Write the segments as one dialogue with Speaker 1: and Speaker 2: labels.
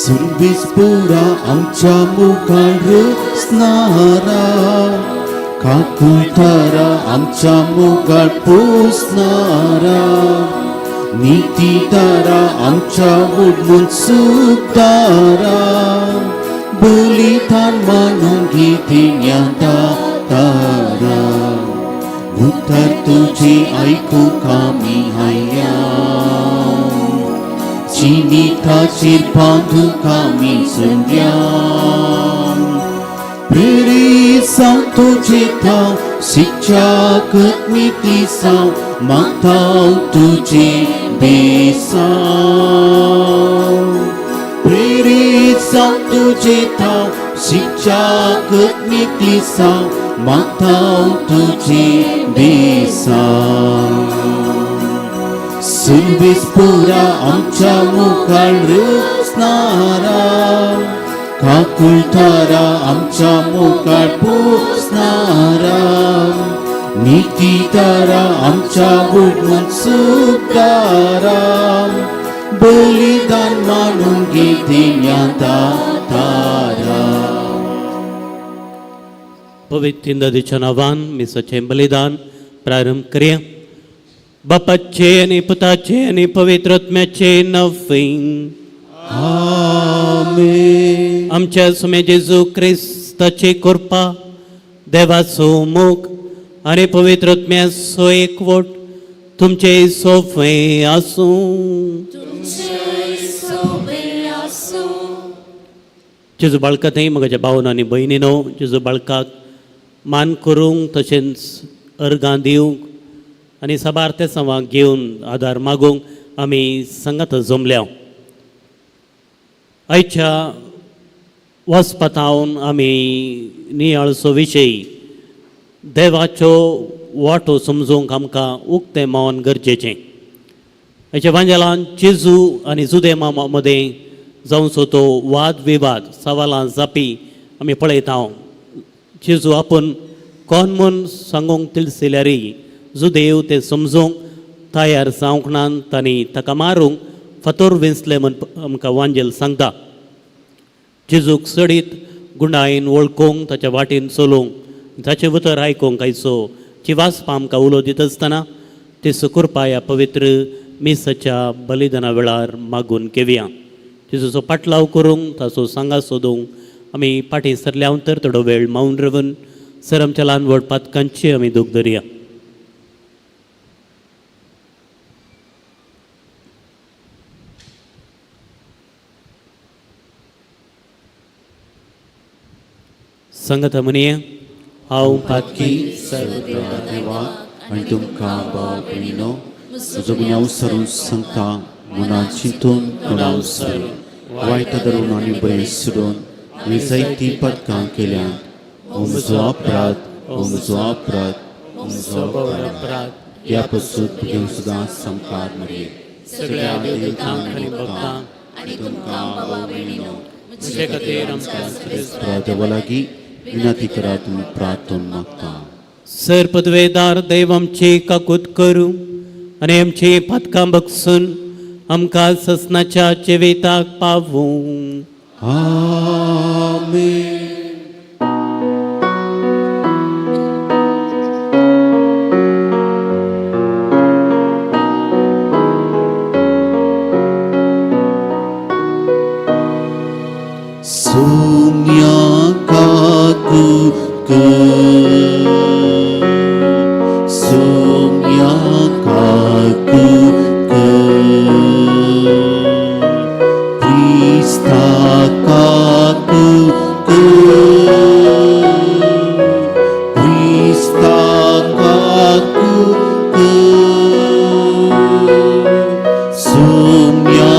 Speaker 1: सुरबीस पुरा आमच्या मुखार रचणारा, काकुळटारा आमच्या मुखार पोसणारा, नितीदारा आमच्या उडमून सुखदारा, बलिदान मानून घेतिन्या दातारा, उतर तुझे आयकूंक आमी आयल्या, जिविताचेर बांदूंक आमी जमल्या, प्रेरीत जावं तुजे थाव शिक्षाक मिती जावं मागता तुजे बेसांव, प्रेरीत जावं तुजे थाव शिक्षाक मिती जावं मागता तुजे बेसांव. सुरबीस पुरा आमच्या मुखार रचणारा, काकुळटारा आमच्या मुखार पोसणारा, नितीदारा आमच्या उडमून सुखदारा, बलिदान मानून घेतिन्या दातारा.
Speaker 2: पवित्र नदीच्या नांवान मिसाचें बलिदान प्रारंभ करया. बापाचे आनी पुताचे आनी पवित्र आत्म्याचे नांवे.
Speaker 1: आमेन.
Speaker 2: आमच्या सुमे जेजू क्रिस्ताची कृपा, देवाचो मोग आनी पवित्र आत्म्याचो एकवट तुमचे सोफे आसूं. जेजू बाळका थंय म्हज्या भावन आनी भयणीनो, जेजू बाळकाक मान करूंक तशेंच अर्गां दिवंक आनी साबार तेसांवाक घेवन आदार मागूंक आमी सांगात जमल्या. आयच्या वचपातावन आमी नियाळचो विशय देवाच्यो वाटो समजूंक आमकां उक्तें मन गरजेचें. हाच्या वांजेलान जेजू आनी जुदेमा मदें जावचो तो वाद विवाद, सवालां जापी आमी पळयता. जेजू आपूण कोण म्हूण सांगूंक तिळसिल्यारी जुदेव ते समजूंक तयार जावंक ना. तांणी ताका मारूंक फातोर वेंचले म्हूण आमकां वांजेल सांगता. जेजूक चडीत गुंडायेन वळखूंक, ताच्या वाटेन चलूंक, ताचें उतर आयकूंक आयचो ची वाचपा आमकां उलो दिता आसतना तेचो कृपा ह्या पवित्र मिसाच्या बलिदाना वेळार मागून घेवया. जेजूचो पाटलाव करूंक, ताचो सांगा सोदूंक आमी फाटीं सरल्या तर थोडो वेळ मावन रावन सर आमच्या ल्हान व्हड पातकांची आमी दूख धरया. संगत म्हणये, हांव पातकी.
Speaker 1: देवाक आनी तुमकां भाव भयणीनो म्हजो गुन्यांव सरून सांगता, मनान चिंतून तोंडाव सरून वायट धरून आनी बरें सोडून मी जायतीं पदकां केल्यांत. हो म्हजो अपराध, हो म्हजो अपराध, हो म्हजो अपराध. ह्या पसून घेवन सुद्दां सामकार मरये
Speaker 2: सगळ्या देवतांक आनी भक्तांक
Speaker 1: आनी तुमकां भाव भयणीनो
Speaker 2: म्हजे खातीर आमकां
Speaker 1: देवा लागीं विनंती करात म्हूण प्रार्थना मागता.
Speaker 2: सर पदवेदार देव आमची काकूत करूं आनी आमची पातकां बगसून आमकां ससनाच्या जिविताक पावूं.
Speaker 1: आमेन. Soumya काकू, Soumya काकू, क्रिस्ता काकू, क्रिस्ता काकू, Soumya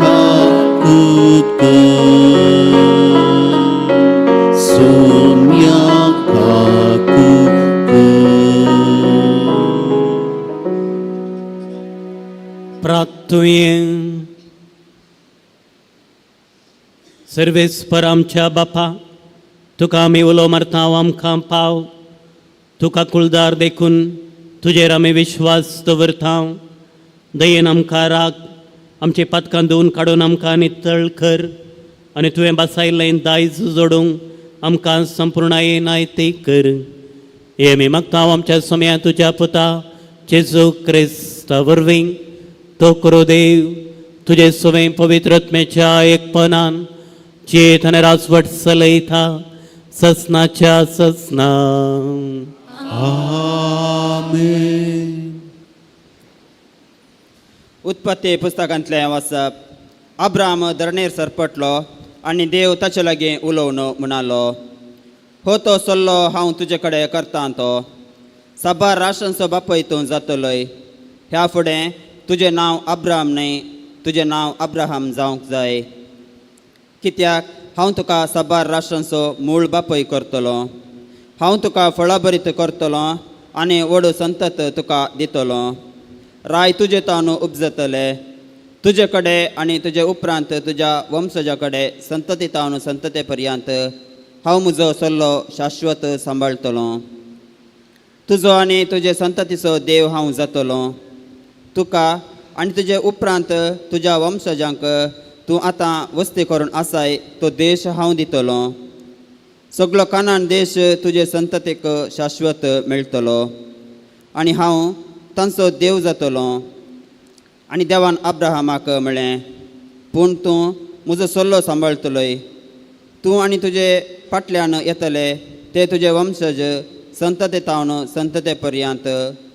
Speaker 1: काकू, Soumya काकू.
Speaker 2: प्रार्थुये. सर्वेस्पर आमच्या बापा, तुका आमी उलो मारता, आमकां पाव. तुका कुळदार देखून तुजेर आमी विश्वास दवरता. दयेन आमकां राख, आमची पातकां धुवन काडून आमकां नितळ कर. आनी तुवें बसायल्लें दायज जोडूंक आमकां संपूर्णायेन आयती कर. हे आमी मागता आमच्या सोम्या तुज्या पुता जेजू क्रिस्ता वरवीं. तो करो देव तुजे सवें पवित्रत्मेच्या एकपणान चेत आनी राजवट चलयता ससनाच्या ससना.
Speaker 1: आमेन.
Speaker 3: उत्पत्ती पुस्तकांतलें वाचप. अब्राम धरणेर सरपटलो आनी देव ताचे लागीं उलोवन म्हणालो, हो तो सल्लो हांव तुजे कडेन करतां तो साबार राष्ट्रांचो बापय तूं जातलोय. ह्या फुडें तुजें नांव अब्राम न्हय, तुजें नांव अब्राहम जावंक जाय, कित्याक हांव तुका साबार राष्ट्रांचो मूळ बापय करतलो. हांव तुका फळाभरीत करतलो आनी व्हड संतत तुका दितलो. राय तुजे तावन उपजतले, तुजे कडेन आनी तुजे उपरांत तुज्या वंशजा कडेन संतती तावन संतते पर्यंत हांव म्हजो सल्लो शाश्वत सांबाळटलो. तुजो आनी तुजे संततीचो देव हांव जातलो. तुका आनी तुजे उपरांत तुज्या वंशजांक तूं आतां वस्ती करून आसाय तो देश हांव दितलो. सगलो कानान देश तुजे संततीक शाश्वत मेळटलो आनी हांव तांचो देव जातलो. आनी देवान अब्राहमाक म्हळें, पूण तूं म्हजो सल्लो सांबाळटलोय, तूं आनी तुजे फाटल्यान येतले ते तुजे वंशज संतते तावन संतते पर्यंत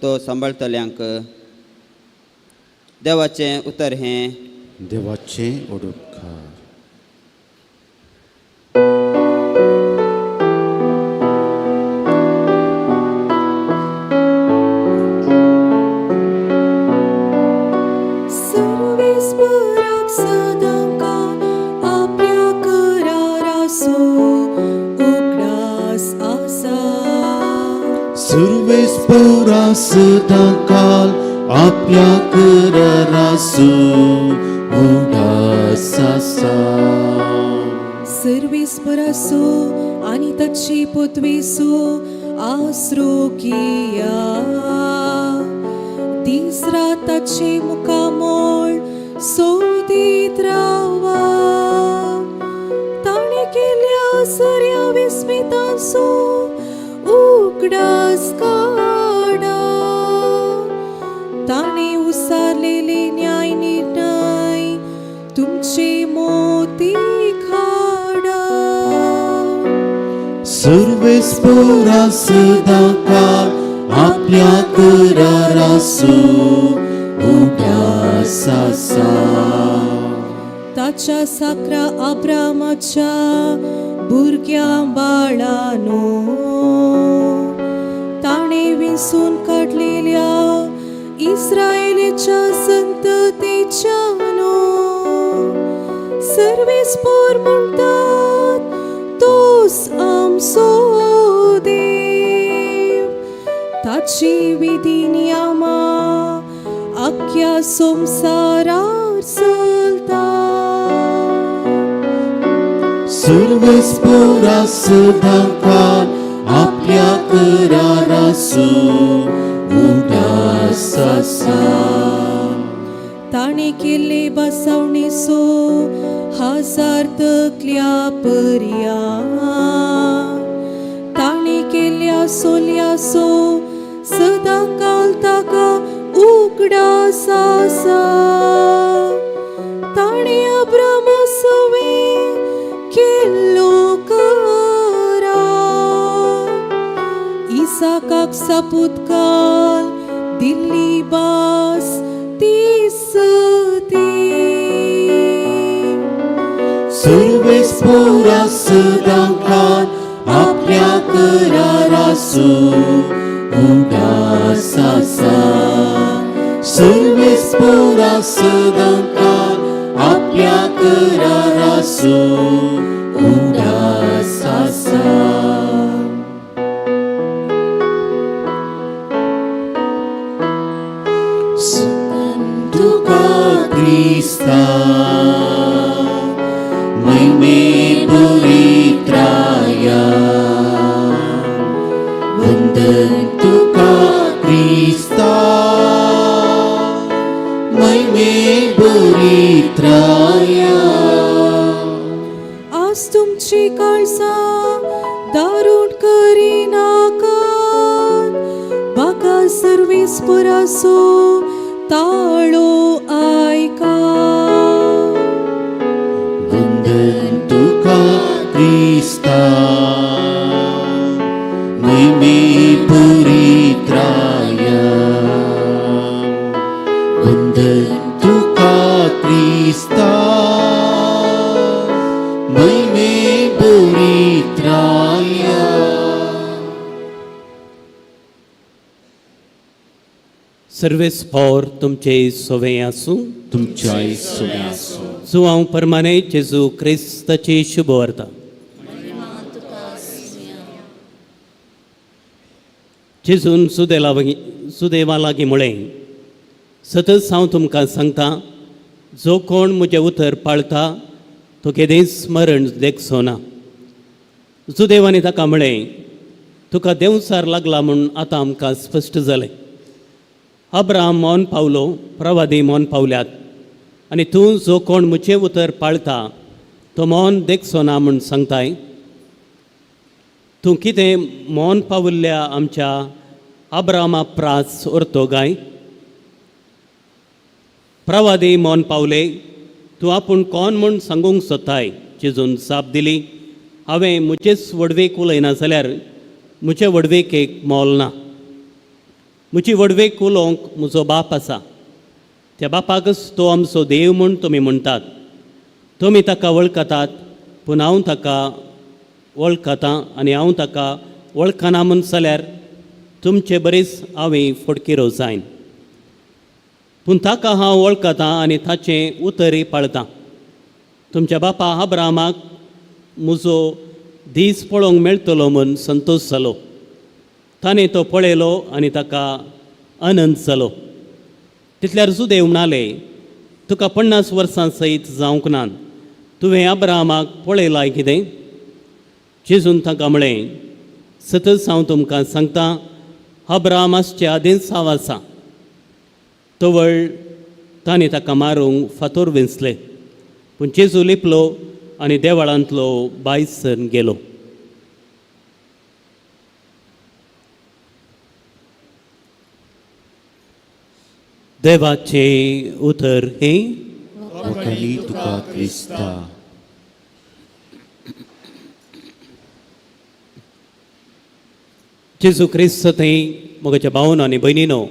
Speaker 3: तो सांबाळटल्यांक. देवाचें उतर हें.
Speaker 1: देवाचें ओडपकार.
Speaker 4: सर्वेस्पराक सदांकाळ आपल्या कराराचो उगडास आसा.
Speaker 1: सुर्वेस्परा सदांकाळ आपल्या कराराचो उगडास आसा.
Speaker 4: सर्वेस्पराचो आनी ताची पदवेचो आसरो किया, दीस रात ताचे मुखामळ सोदीत रावा. ताणें केल्ल्या सऱ्या विस्मितांचो उगडास काडा. ताणें उसारलेले न्याय निर्णय तुमचे मोती खाडा.
Speaker 1: सर्वेस्परा सदांकाळ आपल्या कराराचो उगडास आसा.
Speaker 4: ताच्या साकरा अब्रामाच्या भुरग्यां बाळानो, ताणें विंचून काडलेल्या इस्रायलीच्या संततीच्या नो. सर्वेस्पोर म्हणटात तोच आमचो देव, ताची विधी नियमां आख्या संवसारार चलता.
Speaker 1: सर्वेस्परा सदांकाळ आपल्या कराराचो उगडास आसा.
Speaker 4: ताणें केल्ले बसवणेचो हजार तकल्या पर्या, ताणें केल्ल्या सोल्याचो सदां काल ताका उगडास आसा. ताणें अब्रामा सवें केल्लो करार, इसाकाक सापूतकाल दिल्ली बास ती सती.
Speaker 1: सर्वेस्परा सदांकाळ आपल्या कराराचो उगडास आसा. सर्वेस्परा सदांकाळ आपल्या कराराचो उगडास आसा. तुका क्रिस्ता महिमे परित्राया, वंदन तुका क्रिस्ता महिमे परित्राया.
Speaker 4: आमची काळजां दारूण करिनाकात म्हाका सर्वीस पुरासो ताळो आयका.
Speaker 1: वंदन तुका क्रिस्ता महिमे पुरित्राय. वंदन तुका क्रिस्ता महिमे पुरित्राय.
Speaker 2: सर्वेस्पोर तुमचे सोवे आसूं.
Speaker 1: तुमच्याय सोवे आसूं.
Speaker 2: जुवांव परमाने जेजू क्रिस्ताची शुभवार्ता. जेजून सुदेला सुदेवा लागीं म्हळें, सतत हांव तुमकां सांगता, जो कोण म्हजें उतर पाळता तो केदेंच मरण देखचो ना. जुदेवांनी ताका म्हळें, तुका देंवचार लागला म्हूण आतां आमकां स्पश्ट जालें. अब्राहम मौन पावलो, प्रवादी मौन पावल्यात, आनी तूं जो कोण म्हजें उतर पाळता तो मौन देखचो ना म्हूण सांगताय. तूं कितें मौन पाविल्ल्या आमच्या अब्राहमा प्रास उरतो गाय? प्रवादी मौन पावले, तूं आपूण कोण म्हूण सांगूंक सोदताय? जेजून जाप दिली, हांवें म्हजेच व्हडवीक उलयना जाल्यार म्हजे व्हडवीक एक मोल ना. म्हजी व्हडवीक उलोवंक म्हजो बाप आसा, त्या बापाकच तो आमचो देव म्हूण तुमी म्हणटात. तुमी ताका वळखतात, पूण हांव ताका वळखतां, आनी हांव ताका वळखना म्हूण जाल्यार तुमचे बरीच हांवें फटकिरो जायन. पूण ताका हांव वळखतां आनी ताचें उतरय पाळतां. तुमच्या बापा अब्राहमाक म्हजो दीस पळोवंक मेळटलो म्हूण संतोश जालो. ताणें तो पळयलो आनी ताका आनंद जालो. तितल्यार जुदेव म्हणाले, तुका 50 वर्सां सयत जावंक ना, तुवें अब्राहमाक पळयलाय कितें? जेजून तांकां म्हळें, सतत हांव तुमकां सांगता, अब्राहम आसचे आदींच हांव आसा. तवळ तांणी ताका मारूंक फातोर वेंचले, पूण जेजू लिपलो आनी देवळांतलो भायर गेलो. देवाचें उतर हें.
Speaker 1: वखाली तुका क्रिस्ता.
Speaker 2: जेजू क्रिस्त थंय म्हज्या भावन आनी भयणीनो,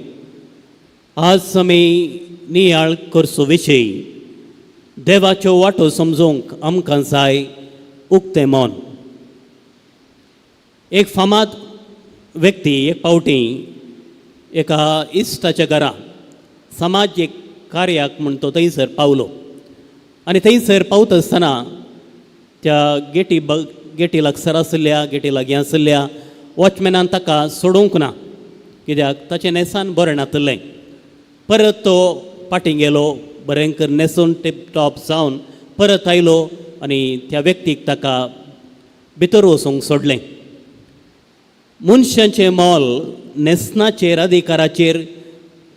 Speaker 2: आज आमी नियाळ करचो विशय देवाच्यो वाटो समजूंक आमकां जाय उक्तें मन. एक फामाद व्यक्ती एक पावटी एका इश्टाच्या घरा समाजीक कार्याक म्हूण तो थंयसर पावलो आनी थंयसर पावता आसतना त्या गेटी गेटी लागसर आशिल्ल्या गेटी लागीं आशिल्ल्या वॉचमॅनान ताका सोडूंक ना, कित्याक ताचें न्हेसान बरें नातिल्लें. परत तो फाटीं गेलो, बरें कर न्हेसून टिप टॉप जावन परत आयलो आनी त्या व्यक्तीक ताका भितर वचूंक सोडलें. मनशांचें मोल न्हेसणाचेर, अधिकाराचेर,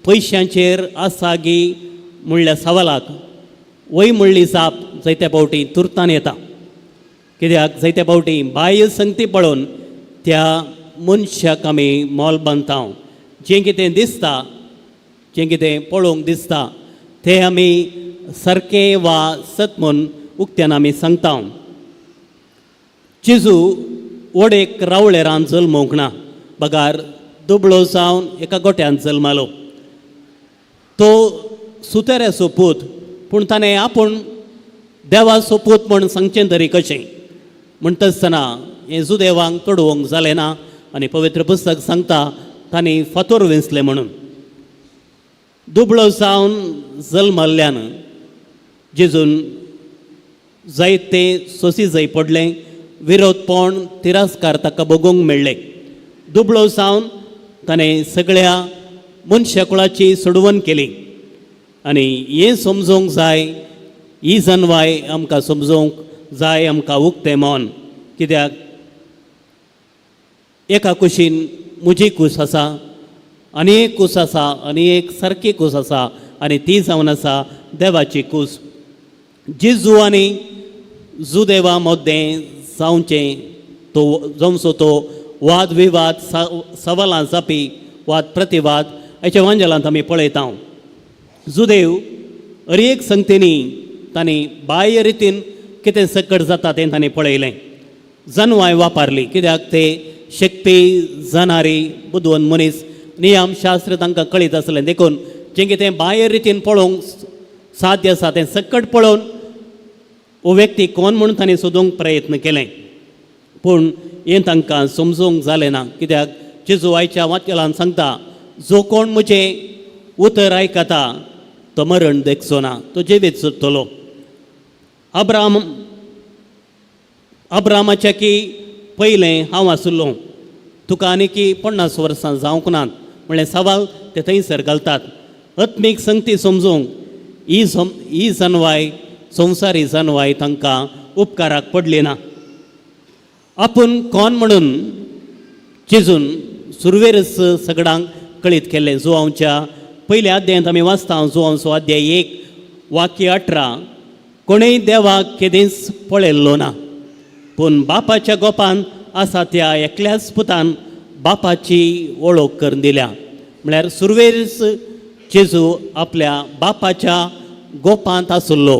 Speaker 2: पयशांचेर आसा गी म्हणल्या सवालाक वय म्हणली जाप जायत्या फावटी तुर्तान येता, कित्याक जायत्या फावटी बाह्य संगती पळोवन त्या मनशाक आमी मोल बांदता. जें कितें दिसता, जें कितें पळोवंक दिसता तें आमी सारकें वा सत म्हूण उक्त्यान आमी सांगता. जेजू वडेक रावळेरान जल्मूंक ना, बगार दुबळो जावन एका गोट्यान जल्मालो. तो सुतेऱ्याचो पूत, पूण ताणें आपूण देवाचो पूत म्हूण सांगचें तरी कशें? म्हणटा आसतना हें जुदेवांक तोडोवंक जालें ना आनी पवित्र पुस्तक सांगता तांणी फातोर वेंचले म्हणून. दुबळो जावन जल्मल्ल्यान जेजून जायते सोंसी जाय पडलें, विरोधपण तिरस्कार ताका भोगूंक मेळ्ळें. दुबळो जावन ताणें सगळ्या मनशाकुळाची सोडवण केली. आनी हें समजूंक जाय, ही जनवाय आमकां समजूंक जाय, आमकां उक्तें मन. कित्याक एका कुशीन म्हजी कूस आसा आनी एक कूस आसा आनी एक सारकी कूस आसा आनी ती जावन आसा देवाची कूस. जेजू आनी जुदेवा मदें जावचें तो जावचो तो वाद विवाद सवालां जापी वाद प्रतिवाद हाच्या वांजेलांत आमी पळयता. जुदेव हर एक संगतेनी तांणी बाह्य रितीन कितें सकट जाता तें तांणी पळयलें, जनवाय वापरली कित्याक ते शेकपी जनारी बुदवंत मनीस नियमशास्त्र तांकां कळीत आसलें. देखून जें कितें बाह्य रितीन पळोवंक साध्य आसा तें सकट पळोवन हो व्यक्ती कोण म्हूण तांणी सोदूंक प्रयत्न केलें. पूण हें तांकां समजूंक जालें ना कित्याक जेजू आयच्या वाक्यान सांगता जो कोण म्हजें उतर आयकता तो मरण देखचो ना, तो जिवीत सोदतलो. अब्रामाच्या की पयलें हांव आशिल्लो, तुका आनी की 50 वर्सां जावंक नात म्हणलें सवाल ते थंयसर घालतात. आत्मीक संगती समजूंक ही जनवाय संवसारी जनवाय तांकां उपकाराक पडली ना. आपूण कोण म्हणून जेजून सुरवेरच सगळ्यांक कळीत केल्लें. जुवांवच्या पयल्या अध्यायांत आमी वाचता, जुवांवचो अध्याय 1 वाक्य 18, कोणूय देवाक केदींच पळयल्लो ना, पूण बापाच्या गोपान आसा त्या एकल्याच पुतान बापाची वळख करून दिल्या. म्हळ्यार सुरवेरच जेजू आपल्या बापाच्या गोपांत आशिल्लो,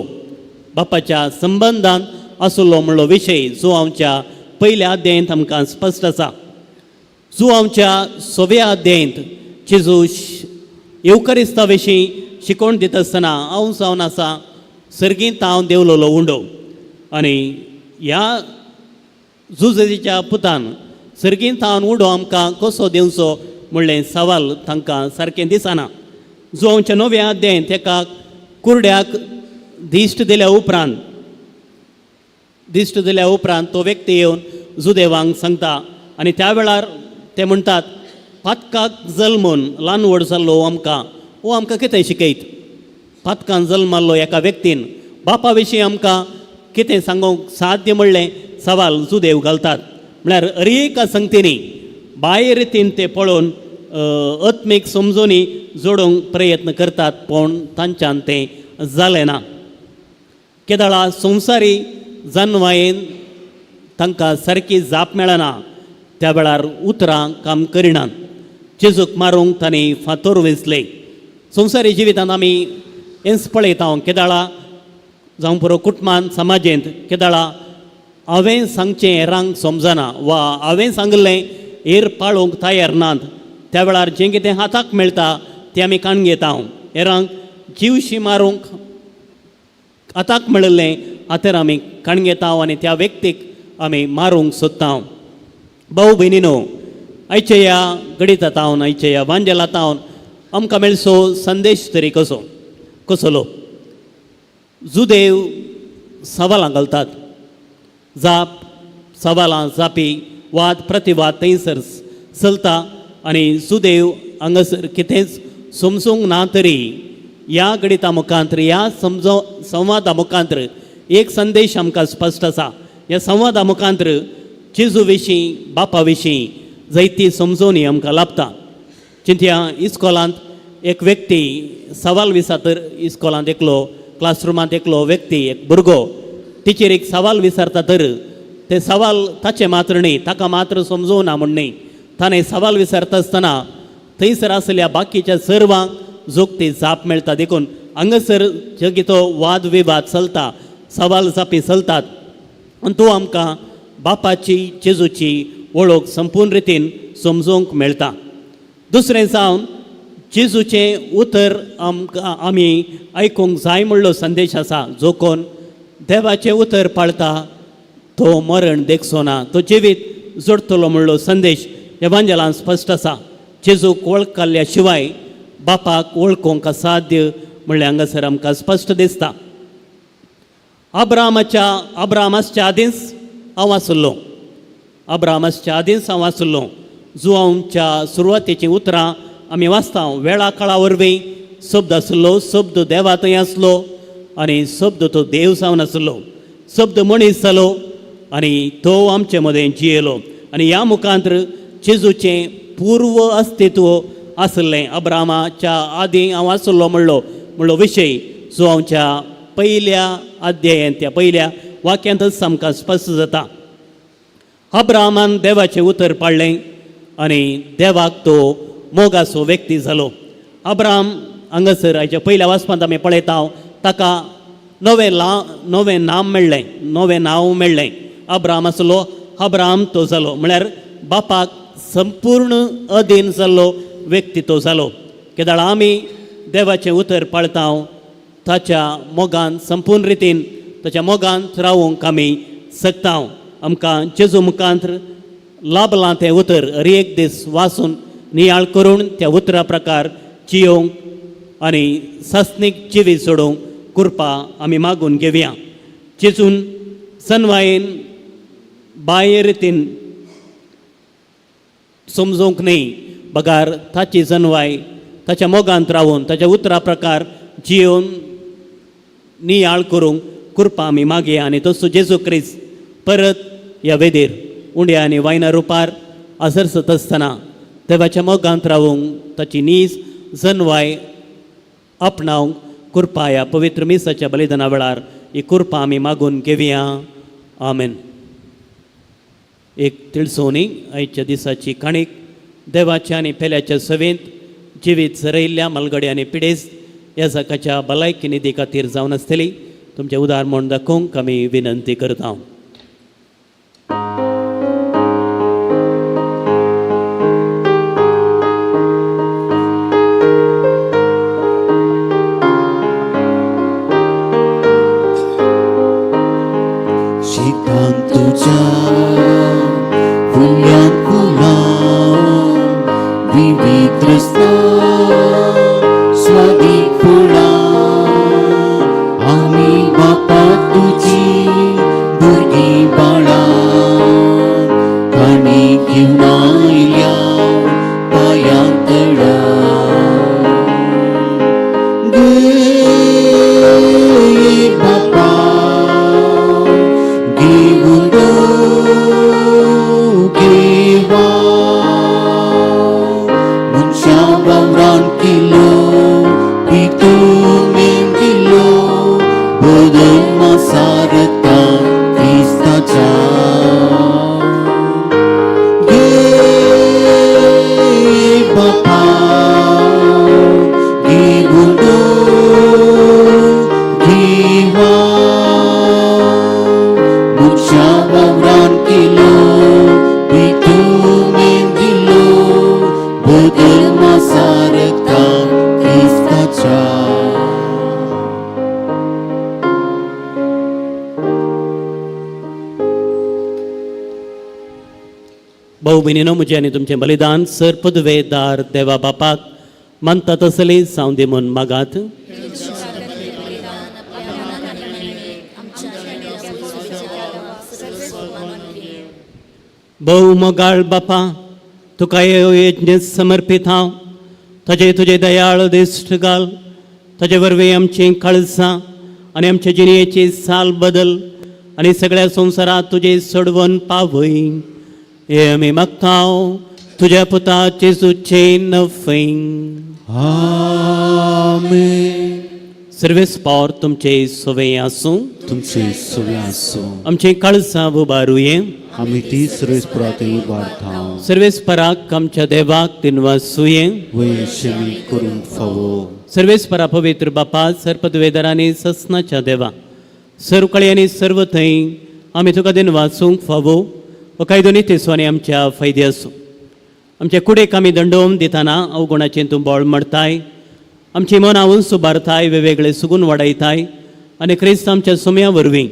Speaker 2: बापाच्या संबंदान आशिल्लो म्हणलो विशय जुवांवच्या पयल्या अध्यायांत आमकां स्पश्ट आसा. जुवांवच्या 6व्या अध्यायांत जेजू येवकरिस्ता विशीं शिकोवण दिता आसतना हांव जावन आसा सर्गींत हांव देंवलोलो उंडो आनी ह्या जुजेच्या पुतान सर्गींत हांव उंडो आमकां कसो दिवचो म्हणलें सवाल तांकां सारकें दिसना. जुवांवच्या 9व्या अध्यायांत एका कुरड्याक दिश्ट दिल्या उपरांत तो व्यक्ती येवन जुदेवांक सांगता आनी त्या वेळार ते म्हणटात पातकाक जल्मून ल्हान व्हड जाल्लो आमकां हो आमकां कितें शिकयत, पातकान जल्माल्लो एका व्यक्तीन बापा विशीं आमकां कितें सांगूंक साध्य म्हणलें सवाल जुदेव घालतात. म्हळ्यार हर एका संगतींनी बाह्य रितीन ते पळोवन आत्मीक समजोनी जोडूंक प्रयत्न करतात, पूण तांच्यान तें जालें ना. केदळा संवसारी जनवायेन तांकां सारकी जाप मेळना त्या वेळार उतरां काम करिनात. जेजूक मारूंक तांणी फातोर वेंचले. संवसारी जिवितांत आमी हेंच पळयता, केदळा जावं पुरो कुटुंबान समाजेंत केदळा हांवें सांगचें हेरांक समजना वा हांवें सांगिल्लें हेर पाळोवंक तयार नात, त्या वेळार जें कितें हाताक मेळटा तें आमी काण घेता. हेरांक जिवशी मारूंक हाताक मेळिल्लें हातेर आमी काण घेता आनी त्या व्यक्तीक आमी मारूंक सोदता. भाऊ भयणीनो, आयच्या ह्या गणिता तावन आयच्या ह्या वांजेला तावन आमकां मेळचो संदेश तरी कसो कसलो. जुदेव सवालां घालतात, जाप सवालां जापी वाद प्रतिवाद थंयसर चलता आनी जुदेव हांगासर कितेंच समजूंक ना तरी ह्या गणिता मुखांत ह्या संवादा मुखांत एक संदेश आमकां स्पश्ट आसा. ह्या संवादा मुखांत जेजू विशीं बापा विशीं जायती समजोवणी आमकां लाभता. चिंतया इस्कोलांत एक व्यक्ती सवाल विचारता, इस्कोलांत एकलो क्लासरुमांत एकलो व्यक्ती एक भुरगो टिचरीक सवाल विचारता तर ते सवाल ताचें मात्र न्ही, ताका मात्र समजोवना म्हूण न्ही, ताणें सवाल विचारता आसतना थंयसर आसल्या बाकीच्या सर्वांक जोगती जाप मेळटा. देखून हांगासर जे तो वाद विवाद चलता, सवाल जापी चलतात आनी तो आमकां बापाची जेजूची वळख संपूर्ण रितीन समजूंक मेळटा. दुसरें जावन जेजूचें उतर आमकां आमी आयकूंक जाय म्हणलो संदेश आसा. जो कोण देवाचें उतर पाळता तो मरण देखचो ना, तो जिवीत जोडटलो म्हणलो संदेश एवांजेलान स्पश्ट आसा. जेजूक वळखल्ल्या शिवाय बापाक वळखूंक असाध्य म्हणलें हांगासर आमकां स्पश्ट दिसता. अब्राम आसच्या आदींच हांव आशिल्लो, अब्राम आसच्या आदींच हांव आशिल्लो. जुवांच्या सुरवातेचीं उतरां आमी वाचता. वेळा काळा वरवीं शब्द आशिल्लो, शब्द देवा थंय आसलो आनी शब्द तो देव जावन आशिल्लो. शब्द मनीस जालो आनी तो आमचे मदें जियेलो आनी ह्या मुखांत जेजूचें पूर्व अस्तित्व आशिल्लें. अब्रामाच्या आदीं हांव आशिल्लो म्हणलो विशय जुवांच्या पयल्या अध्यायांत त्या पयल्या वाक्यांतच आमकां स्पश्ट जाता. अब्राहमान देवाचें उतर पाळ्ळें आनी देवाक तो मोगाचो व्यक्ती जालो. अब्राहम हांगासर हाच्या पयल्या वाचपांत आमी पळयता ताका नवें नवें नाम मेळ्ळें, नवें नांव मेळ्ळें. अब्राहम आसलो, अब्राहम तो जालो, म्हळ्यार बापाक संपूर्ण अधीन जाल्लो व्यक्ती तो जालो. केदाळ आमी देवाचें उतर पाळता ताच्या मोगान संपूर्ण रितीन ताच्या मोगान रावूंक आमी शकता. आमकां जेजू मुखांत लाभलां तें उतर हर एक दीस वाचून नियाळ करून त्या उतरा प्रकार जियोवंक आनी सासणीक जिवीत सोडोवंक कृपा आमी मागून घेवया. जेजून सनवायेन बाह्य रितीन समजूंक न्हय बगार ताची जनवाय ताच्या मोगांत रावून ताच्या उतरा प्रकार जियोवन नियाळ करूंक कृपा आमी मागया. आनी तसो जेजू क्रिस्त परत ह्या वेदीर उंड्या आनी वायना रुपार आसरसत आसतना देवाच्या मोगांत रावूंक ताची नीज जनवाय आपणावंक कृपा ह्या पवित्र मिसाच्या बलिदाना वेळार ही कृपा आमी मागून घेवया. आमेन. एक तिळसोनी आयच्या दिसाची काणीक देवाच्या आनी पेल्याच्या सवेंत जिवीत सरयिल्ल्या मलगडे आनी पिडेस्त ह्या जाकाच्या भलायकी निधी खातीर जावन आसतली. तुमचें उदार म्हूण दाखोवंक आमी विनंती करता.
Speaker 1: शितान तुज्या फुल्यान फुलां विविध स्वादीक फुलां आमी बापा तुजी भुरगीं बाळां काणी घेवन आयल्या पांयां तळा. गे बापा घेवन घेवा मनशा वावरान किलो पितूमेन दिलो बदल मासारता क्रिस्ताच्या. गे बापा घेवन घेवा मनशा वावरान किलो पितूमेन दिलो बदल मासारता क्रिस्ताच्या.
Speaker 2: भाऊ भयणीनो, म्हजें आनी तुमचें बलिदान सर पदवेदार देवा बापाक मानता तसली जावं दी म्हूण मागात. भोव मोगाळ बापा, तुका ह्यो यज्ञ समर्पीत हांव. ताजे तुजे दयाळ दिश्ट घाल, ताजे वरवीं आमचीं काळजां आनी आमचे जिणेची साल बदल आनी सगळ्या संवसारांत तुजी सोडवण पावय. हे आमी मागता तुज्या पुता जेजूचे नफै.
Speaker 1: आमेन.
Speaker 2: सर्वेस पावर तुमचे सोवे आसूं.
Speaker 1: तुमचे सोवे आसूं.
Speaker 2: आमचीं काळजां उबारुये.
Speaker 1: आमी ती सर्वेस्पराक उबारता.
Speaker 2: सर्वेस्पराक आमच्या देवाक दिनवासुये.
Speaker 1: वय शमी करूंक फावो.
Speaker 2: सर्वेस्परा पवित्र बापा, सर्पदवेदरांनी ससनाच्या देवा, सर्वकळी आनी सर्व थंय आमी तुका दिनवासूंक फावो. हो कायदो नितेसो आनी आमच्या फायदे आसूं. आमच्या कुडेक आमी दंडोवन दितना अवगुणाचें तूं बळ मरताय, आमची मनां उंच उबारताय, वेगवेगळे सुगून वाडयताय आनी क्रिस्त आमच्या सुम्या वरवीं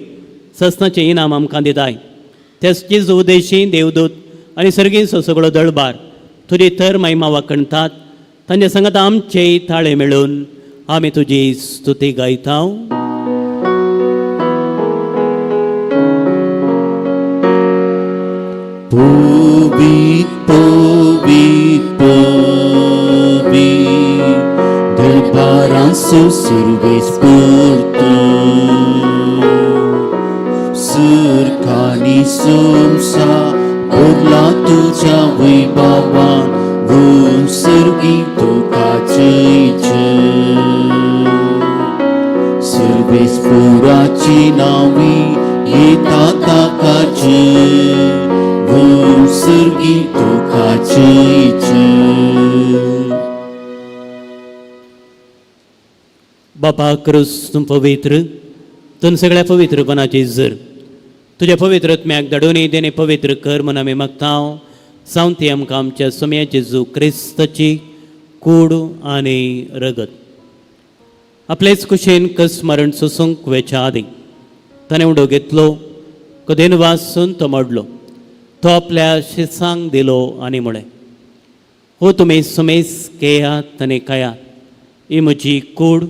Speaker 2: ससनाचें इनाम आमकां दिताय. तेच जेजू उदेशी देवदूत आनी सर्गींचो सगळो दळबार तुजी तर महिमा वाखणतात. तांचे सांगात आमचे ताळे मेळून आमी तुजी स्तुती गायता.
Speaker 1: पवित पवित पवित दरबारांचो सर्वेस्पर सुरखानी संसा भरला तुज्या वैभवान ओम सर्गी तुका जय जय. सर्वेस्पराची नावी येता ताका जय.
Speaker 2: बापा क्रूस तूं पवित्र, तूं सगळ्या पवित्रपणाची जर तुज्या पवित्र आत्म्याक धाडून देणे पवित्र कर म्हूण आमी मागता. सावंती आमकां आमच्या सोम्या जेजू क्रिस्ताची कूड आनी रगत. आपलेच कुशेन कस मरण सोसूंक वेच्या आदीं ताणें उडो घेतलो, कदेन वासून तो मोडलो, तो आपल्या शिसांक दिलो आनी म्हळें, हो तुमी सुमेस घेयात आनी खायात, ही म्हजी कूड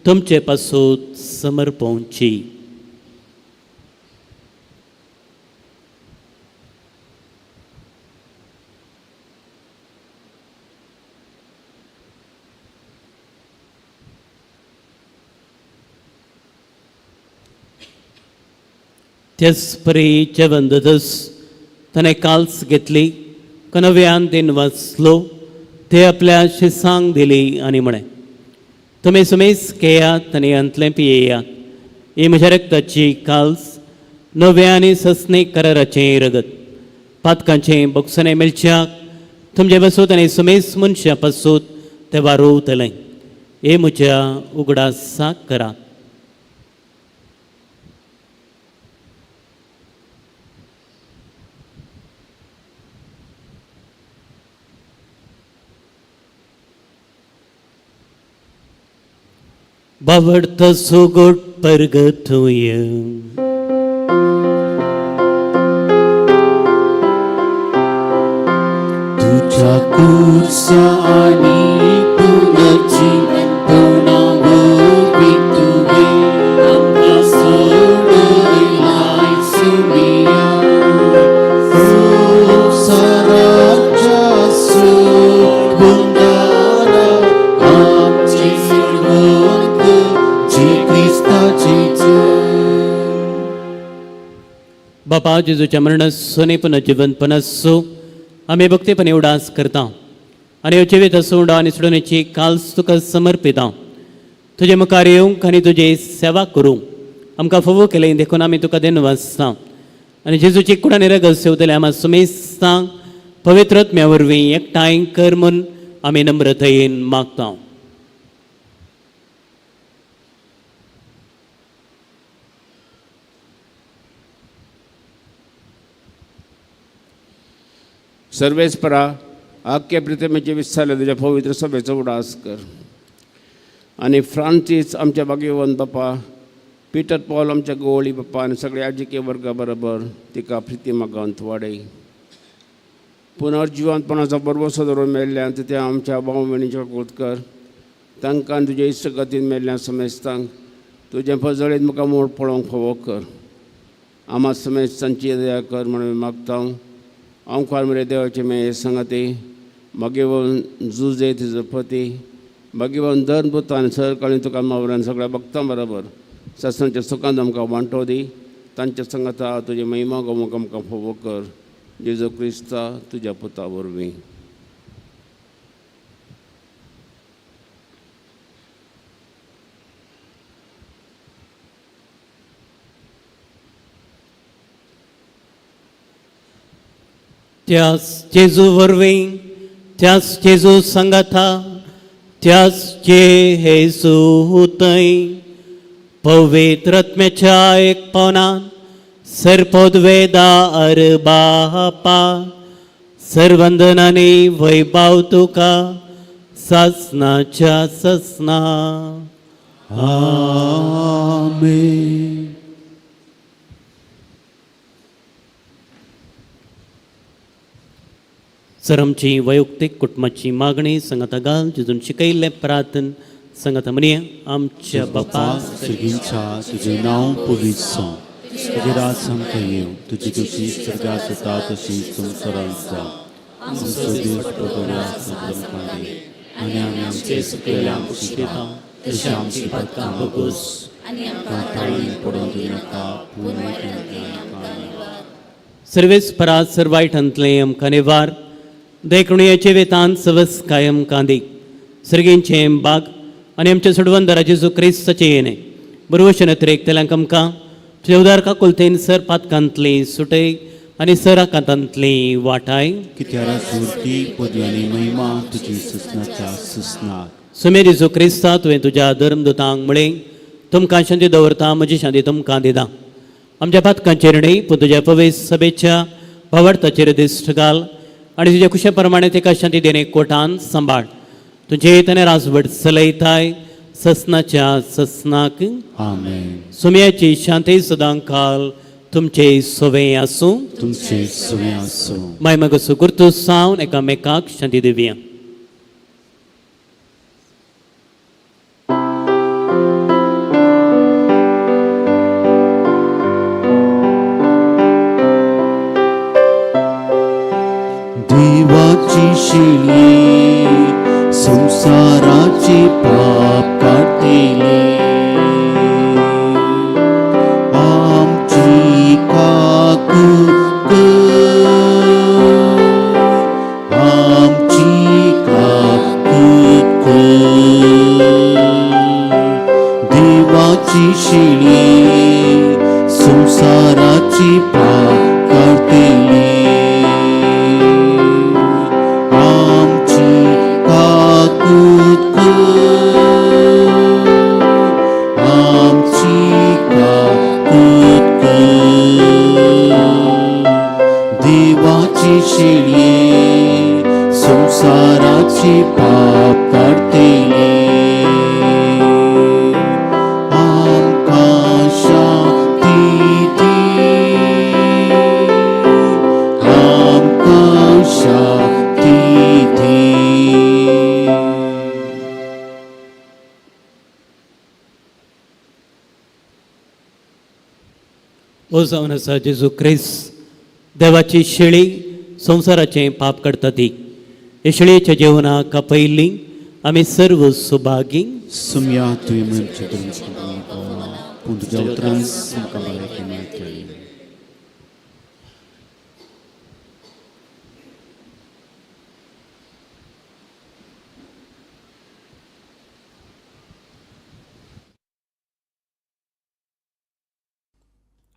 Speaker 2: तुमचे पासून समर्पोवची. त्याच परी जेवण जातच ताणें काल्स घेतली, कनव्यान दिन वाचलो, ते आपल्या शिसांक दिली आनी म्हळें, तुमी सुमेस घेयात आनी अंतलें पियेयात, ही म्हज्या रक्ताची काल्स नव्या आनी ससने कराराचें रगत, पातकांचें बोगसणें मेळच्याक तुमचे पासूत आनी सुमेस मनशां पासूत तें वारोवतलें. हे म्हज्या उगडासाक करात. बावडतो सुगोट परगतूय.
Speaker 1: तुझ्या कुर्सा आणि पुनर्जीवनपणा वरवीं तुवें आमकां सोडयलाय सुमिया. संवसाराच्या सोडवणदारा, आमची सोडवण जी क्रिस्ताची जय.
Speaker 2: बापा जेजूच्या मरणासो आनी पुनर्जीवनपणाचो आमी भक्तीपणे उडास करता आनी ह्यो जिवीत सोंडा आनी सोडोवण्याची काल्स तुका समर्पिता. तुजे मुखार येवंक आनी तुजी सेवा करूंक आमकां फावो केलें देखून आमी तुका देनवासता. आनी जेजूची कूड आनी रगत सेवतले आमा सुमेस्तांक पवित्र आत्म्या वरवीं एकठांय कर म्हूण आमी नम्रतायेन मागता.
Speaker 5: सर्वेस्परा आख्या प्रितमेचे विसारले तुज्या पवित्र सभेचो उडास कर आनी फ्रांसीस आमच्या भाग्यवंत बापा, पिटर पॉल आमच्या गोवळी बापा आनी सगळ्या आजिके वर्गा बरोबर तिका प्रिती मागांत वाडय. पुनर्जिवंतपणाचो बरबसो धरून मेल्ल्यान त्या आमच्या भाव भयणींच्यो कोत कर, तांकां तुजे इश्ट गतीन मेल्ल्या समेस्तांक तुजें पजळीत म्हाका मोड पळोवंक फावो कर. आमा समेस्तांची दया कर म्हणून मागता. ओंकार मरे देवाचे मे संगती मागीर जुजे तिजो पती मागीर धर्म पुतान सर तुका मावरान सगळ्या भक्तां बरोबर सत्संगच्या सुखान आमकां वांटो दी. तांच्या संगता तुजी महिमा गोमूक आमकां फावो कर. जेजू क्रिस्ता तुज्या पुता वरवीं.
Speaker 2: त्याच जेजू वरवीं, त्याच जेजू संगाता, त्याच जेजू थंय पवित्र आत्म्याच्या एक पावनान सर्पोद्वेदा अरबापा सर्वंदनानी वैभाव तुका सासनाच्या ससना.
Speaker 1: आमेन.
Speaker 2: सर आमची वैयक्तीक कुटुंबाची मागणी संगता घाल जेजून शिकयल्लें प्रार्थन संगता म्हणया. आमच्या बापा
Speaker 1: सर्गींच्या तुजें नांव पवित्र जावं, तुजें राज आमकां येवं, तुजी खुशी स्वर्गात जाता तशी संवसारांत जावं. आमचो दीस पडलो आमकां दी आनी आमी आमचे सुकलेल्यांक शिकयता तशें आमची पातकां बगोस आमकां ताळीन पडोवंक दिनाका, पूण वायटांतलें आमकां निवार.
Speaker 2: सर्वेस्परा सर वायटांतलें आमकां निवार, देखून जिवितांत सवस कायम कांदी सर्गींचें बाग आनी आमच्या सोडवंदरा जेजू क्रिस्ताचें येणें बरवशेन अतिरेकतल्यांक आमकां तुज्या उदार काकुलतेन सर पातकांतली सुटय आनी सर आकांतांतली वाटाय.
Speaker 1: कित्याक सुरती पदवी आनी महिमा तुजी सुसनाच्या सुसनात.
Speaker 2: सुमे जेजू क्रिस्ता, तुवें तुज्या धर्मदूतांक म्हळें, तुमकां शांती दवरता, म्हजी शांती तुमकां दिता. आमच्या पातकांचेर न्हय पूण तुज्या पवित्र सभेच्या भावार्थाचेर दिश्ट घाल आनी तुज्या कुशे प्रमाणे तेका शांती देणे कोटान सांबाळ. तुजें तने राजवट चलयताय ससनाच्या ससनाक.
Speaker 1: आमेन.
Speaker 2: सुम्याची शांती सदां काल तुमचे सोवे आसूं.
Speaker 1: तुमचे सुवे आसूं.
Speaker 2: माय मग सुकुर्तू सावन एकामेकाक शांती दिवया.
Speaker 1: देवाची शिळी संसाराची पाप काडटली, आमची काकूत कर, आमची काकूत कर. देवाची शिळी संसाराची पाप काडटली, आमची काकूत कर, आमची काकूत कर. देवाची शिळी संसाराची पाप काडटली, आमकां शांती दी, आमकां शांती दी.
Speaker 2: ओ जावन आसा जेजू क्रिस्त, देवाची शेळी संवसाराचें पाप काडटा ती, हे शेळयेच्या जेवणाक आपयल्ली आमी सर्व सुभागी.
Speaker 1: सुम्या तुवें म्हणचे पूण तुज्या उतरान म्हाका भलायकी मेळटली.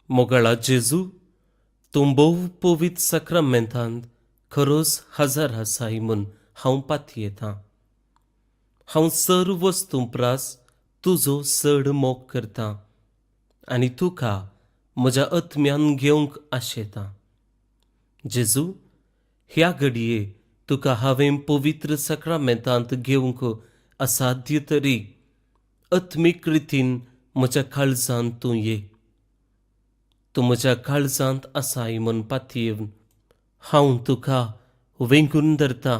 Speaker 6: मोगाळा जेजू, तूं भोव पवित्र साक्रामेंतांत खरोच हजर आसाय म्हूण हांव पातयेतां. हांव सर्व वस्तूं प्रास तुजो चड मोग करतां आनी तुका म्हज्या आत्म्यान घेवंक आशेतां. जेजू, ह्या घडये तुका हांवें पवित्र साक्रामेंतांत घेवंक असाध्य तरी आत्मीक रितीन म्हज्या काळजांत तूं ये. तूं म्हज्या काळजांत आसाय म्हूण पातयेवन हांव तुका वेंगून धरतां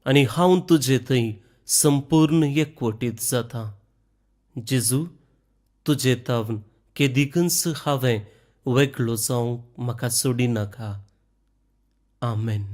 Speaker 6: आनी हांव तुजे थंय संपूर्ण एकवटीत जाता. जेजू, तुजे तावन केदिकूच हांवें वेगळो जावंक म्हाका सोडिनाका. आमेन.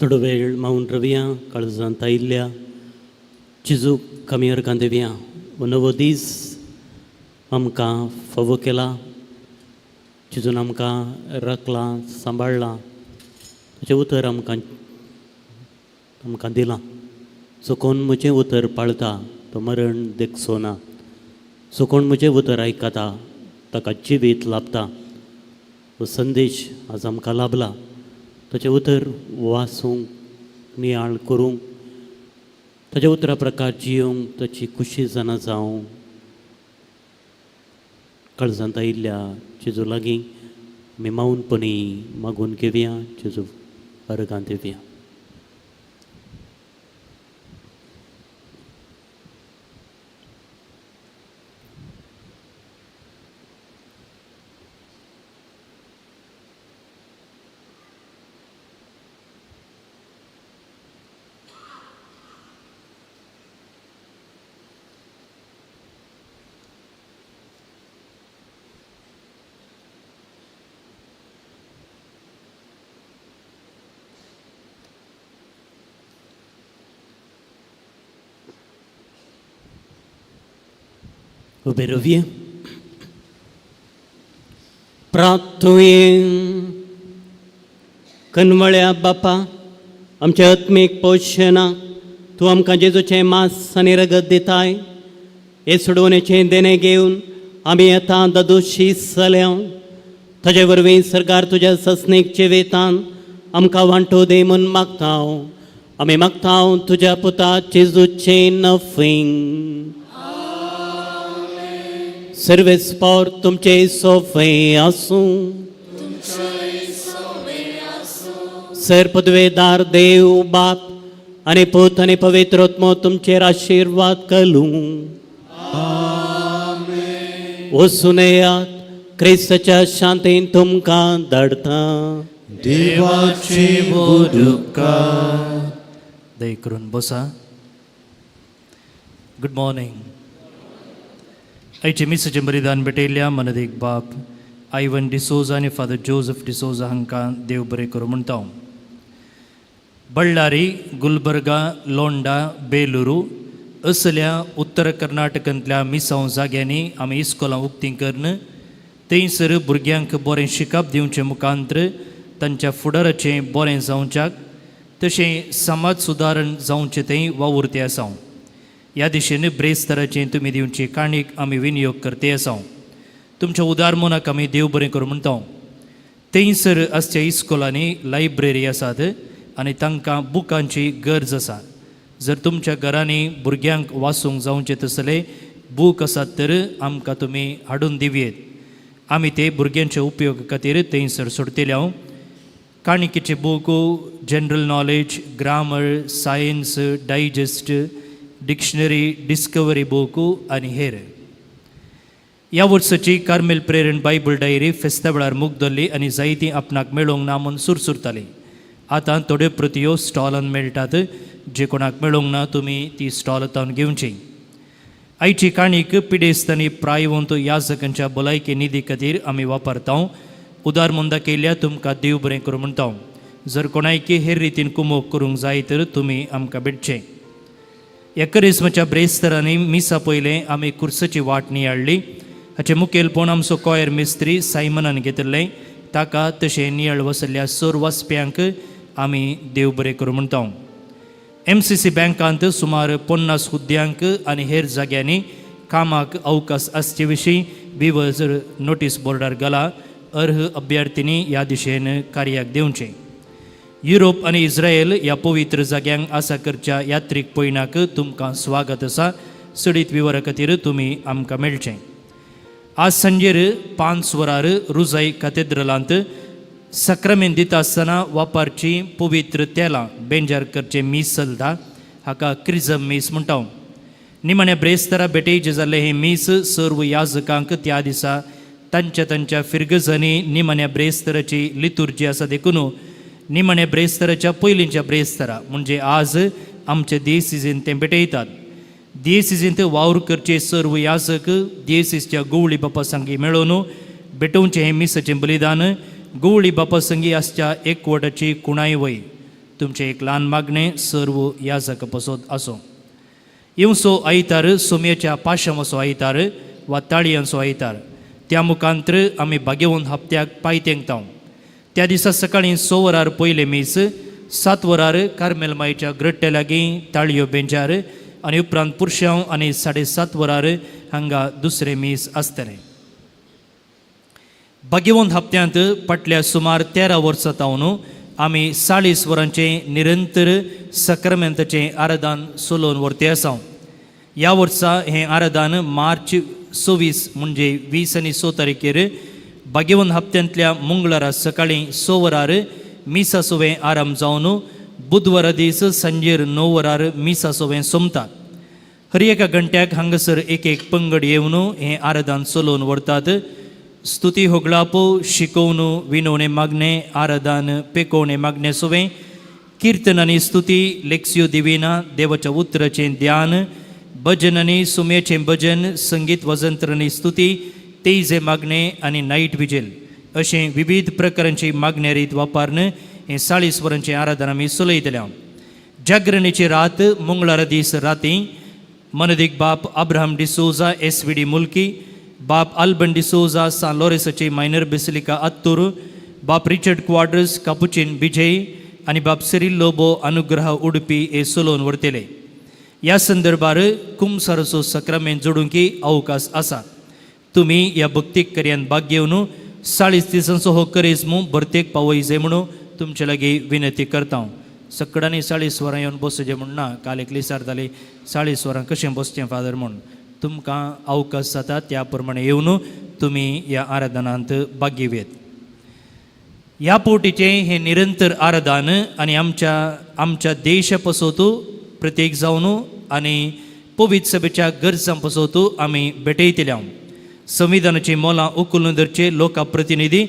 Speaker 2: थोडो वेळ मावन रवया काळजांत आयिल्ल्या चिजूक कमी अर्गां दिवया. हो नवो दीस आमकां फावो केला, चिजून आमकां राखलां, सांबाळ्ळां, ताचें उतर आमकां आमकां दिलां. जो कोण म्हजें उतर पाळता तो मरण देखचो ना, जो कोण म्हजें उतर आयकता ताका जिवीत लाभता. हो संदेश आज आमकां लाभला. ताचें उतर वाचूंक, नियाळ करूंक, ताच्या उतरा प्रकार जियोंक ताची खुशी जाणा जावं काळजांत आयिल्ल्या जेजू लागीं आमी मावनपणी मागून घेवया, जेजू अर्गां दिवया. उबे रावया. प्रार्थुये. कनवळ्या बापा, आमच्या आत्मीक पोशणाक तूं आमकां जेजूचें मांस आनी रगत दिताय. हे सोडवणेचें देणें घेवन आमी आतां दादोशी जाल्या. ताजे वरवीं सरकार तुज्या ससणीक जिवितान आमकां वांटो दी म्हूण मागता. आमी मागता तुज्या पुता जेजूचें नफींग. सर्वेस्पोर तुमचे सोफे आसूं. सर पदवेदार देव बाप आनी पूत आनी पवित्र आत्मो तुमचेर आशिर्वाद कलूं. वचून येयात, क्रिस्ताच्या शांतीन तुमकां धाडटा.
Speaker 1: देवाचे उपकार.
Speaker 7: दया करून बसा. Good morning. आयचे मिसाचें बलिदान भेटयल्ल्या मनदीक बाप आयवन डिसोजा आनी फादर जोजफ डिसोजा हांकां देव बरें करूं म्हणटा. बळ्ळारी, गुलबर्गा, लोंडा, बेलुरू असल्या उत्तर कर्नाटकांतल्या मिसांव जाग्यांनी आमी इस्कोलां उक्तीं करून थंयसर भुरग्यांक बरें शिकप दिवचें मुखांत्र तांच्या फुडाराचें बरें जावच्याक तशें समाज सुदारण जावचें थंय वावुरते आसा. ह्या दिशेन ब्रेस्तराचें तुमी दिवची काणीक आमी विनियोग करते आसा. तुमच्या उदार मनाक आमी देव बरें करूं म्हणटा. थंयसर आसच्या इस्कोलांनी लायब्ररी आसात आनी तांकां बुकांची गरज आसा. जर तुमच्या घरांनी भुरग्यांक वाचूंक जावचें तसले बूक आसात तर आमकां तुमी हाडून दिवयेत. आमी ते भुरग्यांच्या उपयोग खातीर थंयसर सोडटले. हांव काणिकेचे book, general knowledge, grammar, science, digest, dictionary, discovery book आनी हेर. ह्या वर्साची कार्मेल प्रेरण बायबल डायरी फेस्ता वेळार मुगदल्ली आनी जायती आपणाक मेळोंक ना म्हूण सुरसुरताली. आतां थोड्यो प्रतियो स्टॉलान मेळटात. जे कोणाक मेळोंक ना तुमी ती स्टॉल तावन घेवची. आयची काणीक पिडेस्त आनी प्रायवंत याजकांच्या भलायकी निधी खातीर आमी वापरता. उदार मुंदा केल्या तुमकां देव बरें करूं म्हणटा. जर कोणायकी हेर रितीन कुमोक करूंक जाय तर तुमी आमकां भेटचें. ह्या करिस्माच्या ब्रेस्तरांनी मिसा पयलें आमी कुर्साची वाट नियाळ्ळी. हाचें मुखेलपण आमचो कॉयर मिस्त्री सायमनान घेतिल्लें. ताका तशें नियाळ वसल्ल्या सोर वाचप्यांक आमी देव बरें करूं म्हणटा. एमसीसी बँकांत सुमार 50 हुद्द्यांक आनी हेर जाग्यांनी कामाक अवकाश आसचे विशीं विवज नोटीस बोर्डार घाला. अर्ह अभ्यर्थींनी ह्या दिशेन कार्याक दिवचें. युरोप आनी इस्रायल ह्या पवित्र जाग्यांक आसा करच्या यात्रीक पयणाक तुमकां स्वागत आसा. चडीत विवरा खातीर तुमी आमकां मेळचें. आज सांजेर 5 वरार रुजाय कातेद्रलांत सक्रामेंत दिता आसतना वापरची पवित्र तेलां बेंजार करचें मीस चलता. हाका क्रिजम मीस म्हणटा. निमाण्या ब्रेस्तरा भेटेचे जाल्लें हें मीस सर्व याजकांक त्या दिसा तांच्या तांच्या फिरगजांनी निमाण्या ब्रेस्तराची लितुर्जी आसा. देखून निमाण्या ब्रेस्तराच्या पयलींच्या ब्रेस्तरा म्हणजे आज आमचे दियेसिजीन तें भेटयतात. दियेसिजींत वावर करचे सर्व याजक दियेसीच्या गवळी बापा संगी मेळोवन भेटोवचें हें मिसाचें बलिदान गवळी बापा संगी आसच्या एकवटाची कुणाय वय. तुमचें एक ल्हान मागणें सर्व याजक पसत आसूं. येवचो आयतार सोमयेच्या पाशामाचो आयतार वा ताळयांचो आयतार त्या मुखांत्र आमी भाग्यवंत हप्त्याक पांय तेंकता. त्या दिसा सकाळीं 6 वरार पयलें मीस, 7 वरार कार्मेल मायच्या ग्रट्टे लागीं ताळयो बेंजार आनी उपरांत पुरशांव आनी 7:30 वरार हांगा दुसरें मीस आसतलें. भाग्यवंत हप्त्यांत फाटल्या सुमार 13 वर्सां तावन आमी 40 वरांचें निरंतर सक्रामेंताचें आराधन चलोवन व्हरते आसा. ह्या वर्सा हें आराधन मार्च 26 म्हणजे 20 आनी 6 तारखेर भाग्यवंत हप्त्यांतल्या मंगळारा सकाळीं 6 वरार मिसा सोवें आरंभ जावन बुधवारा दीस सांजेर 9 वरार मिसा सोवें सोंपता. हर एका घंट्याक हांगासर एक एक पंगड येवन हें आराधन चलोवन व्हरतात. स्तुती होगळाप, शिकोवन, विनवणे मागणें, आराधन, पेकोवणे मागणें सोवें, किर्तन आनी स्तुती, लेक्सियो दिविना, देवाच्या उतराचें ध्यान, भजन आनी सुम्याचें भजन, संगीत वजंत्र आनी स्तुती, तेजे मागणें आनी नायट विजेल अशें विविध प्रकारांची मागण्या रीत वापरून हें 40 वरांचें आराधन आमी चलयतले. जागरणेची रात मंगळारा दीस राती मनदीक बाप अब्राहम डिसोजा SVD Mulki, बाप आल्बन डिसोजा सान लोरेसाची मायनर बेसिलिका अत्तूर, बाप रिचर्ड क्वाड्रस कापुचीन बिजय आनी बाप सिरील लोबो अनुग्रह उडपी हे चलोवन व्हरतले. ह्या संदर्भार कुमसाराचो सक्रामेंत जोडूंक अवकाश आसा. तुमी ह्या भक्तीक कार्यान भाग घेवन 40 दिसांचो हो करेज्मू भरतेक पावयजे म्हणून तुमचे लागीं विनंती करता. सगळ्यांनी 40 वरां येवन बसचें म्हूण ना. काल एकली विचारताली 40 वरां कशें बसचें फादर म्हूण. तुमकां अवकाश जाता त्या प्रमाणे येवन तुमी ह्या आराधनांत भाग घेवयेत. ह्या पोटीचें हें निरंतर आराधन आनी आमच्या आमच्या देशा पसोत प्रत्येक जावन आनी पवित्र सभेच्या गरजां पसोत आमी भेटयतले. संविधानाची मोलां उखलून धरचे लोक प्रतिनिधी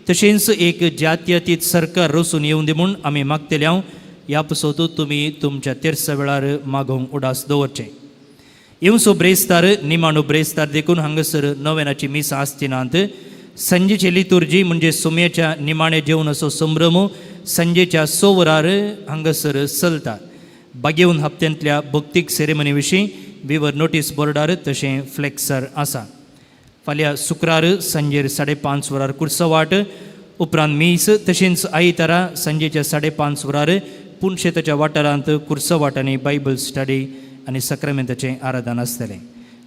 Speaker 7: तशेंच एक जातीयतीत सरकार रचून येवंदी म्हूण आमी मागतले. ह्या पसोत तुमी तुमच्या तेर्सा वेळार मागोवंक उडास दवरचें. येवचो ब्रेस्तार निमाणो ब्रेस्तार देखून हांगासर नव्यानाची मिसां आसतिनात. संजेची लितुर्जी म्हणजे सुम्याच्या निमाणे जेवणाचो संभ्रम संजेच्या 6 वरार हांगासर चलता. बागेवन हप्त्यांतल्या भक्तीक सेरेमनी विशीं विवर नोटीस बोर्डार तशें फ्लेक्सर आसा. फाल्यां शुक्रार सांजेर 5:30 वरार कुर्सवाट, उपरांत मीस, तशेंच आयतारा सांजेच्या 5:30 वरार पुणशेताच्या वाठारांत कुर्सवाट आनी बायबल स्टडी आनी सक्रामेंताचें आराधन आसतलें.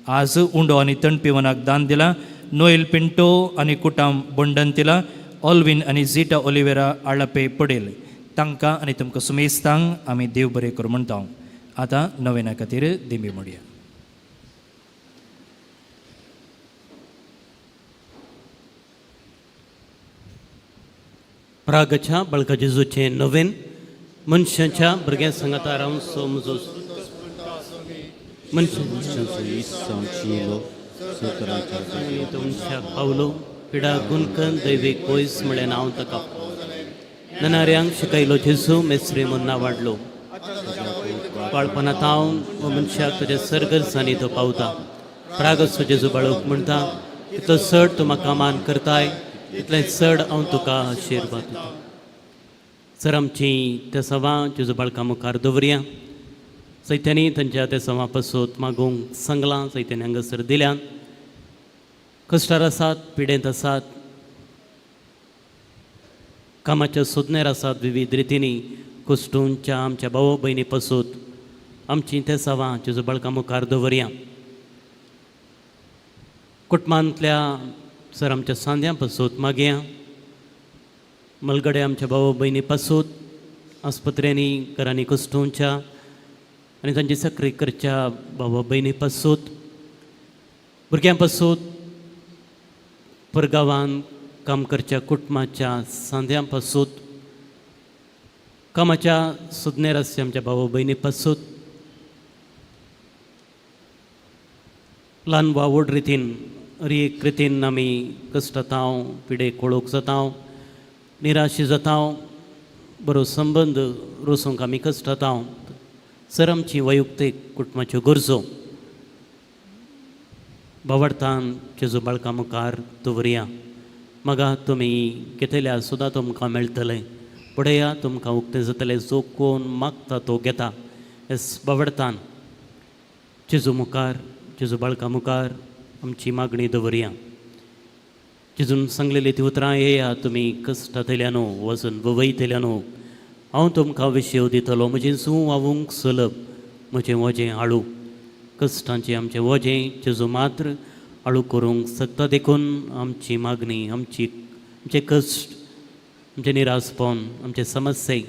Speaker 7: आज उंडो आनी तणपिवनाक दान दिला नोएल पिंटो आनी कुटाम बंडन दिला ऑल्विन आनी झिटा ओलिवेरा आळापे पडेल. तांकां आनी तुमकां सुमेस्तांक आमी देव बरें करूं म्हणटा. आतां नवेना खातीर दिंबी मोडया.
Speaker 2: प्रागच्या बळका जेजूचें नवीन मनशाच्या भुरग्यां सांगाता रावन समजो मनशांचो तुमच्या पावलो पिडा गुणकन दैवीक पयस म्हळें नांव ताका ननाऱ्यांक शिकयलो जेजू मेस्त्री म्हूण नांव वाडलो. बाळपणा तावन हो मनशाक तुज्या सरगर्जांनी तो पावता. प्रागसो जेजू बाळूक म्हणटा, इतलो चड तूं म्हाका मान करताय तितलें चड हांव तुका आशिर्वाद दितां. सर आमची त्या सवां जेजू बाळका मुखार दवरया. चैत्यांनी तांच्या त्या सवां पासून मागूंक सांगलां. चैत्यांनी हांगासर दिल्यान कश्टार आसात, पिडेंत आसात, कामाच्या सोदनेर आसात, विविध रितींनी कश्टूंच्या आमच्या भाव भयणी पासून आमची ते सवां जेजू बाळका मुखार दवरया. कुटुंबांतल्या सर आमच्या सांद्यां पासून मागया. मलगडे आमच्या भाव भयणी पासून, आस्पत्र्यांनी घरांनी कश्टोवच्या आनी तांची सक्री करच्या भाव भयणी पासून, भुरग्यां पासून, परगांवान काम करच्या कुटुंबाच्या सांद्यां पासून, कामाच्या सुदनेर आसच्या आमच्या भाव भयणी पासून, ल्हान वा व्हड रितीन हर एक रितीन आमी कश्टतांव, पिडे कोळोक जातांव, निराशी जातांव, बरो संबंद रोसूंक आमी कश्टतांव. सर आमची वैयक्तीक कुटुंबाच्यो गरजो बावडतान जेजू बाळका मुखार दवरया. मागा तुमी घेतल्या सुद्दां तुमकां मेळटलें. पळया तुमकां उक्तें जातलें. जो कोण मागता तो घेता. एस बावडतान जेजू मुखार, जेजू बाळका मुखार आमची मागणी दवरया. जेजून सांगलेली ती उतरां, येया तुमी कश्टांतल्यान वजन वयतल्यान, हांव तुमकां विशेव दितलो. म्हजें जूं वावूंक सुलभ, म्हजें वजें हाळू. कश्टांचें आमचें वजें जेजू मात्र हाळू करूंक शकता. देखून आमची मागणी, आमचे कश्ट, आमचें निरासपण, आमचें समस्ये,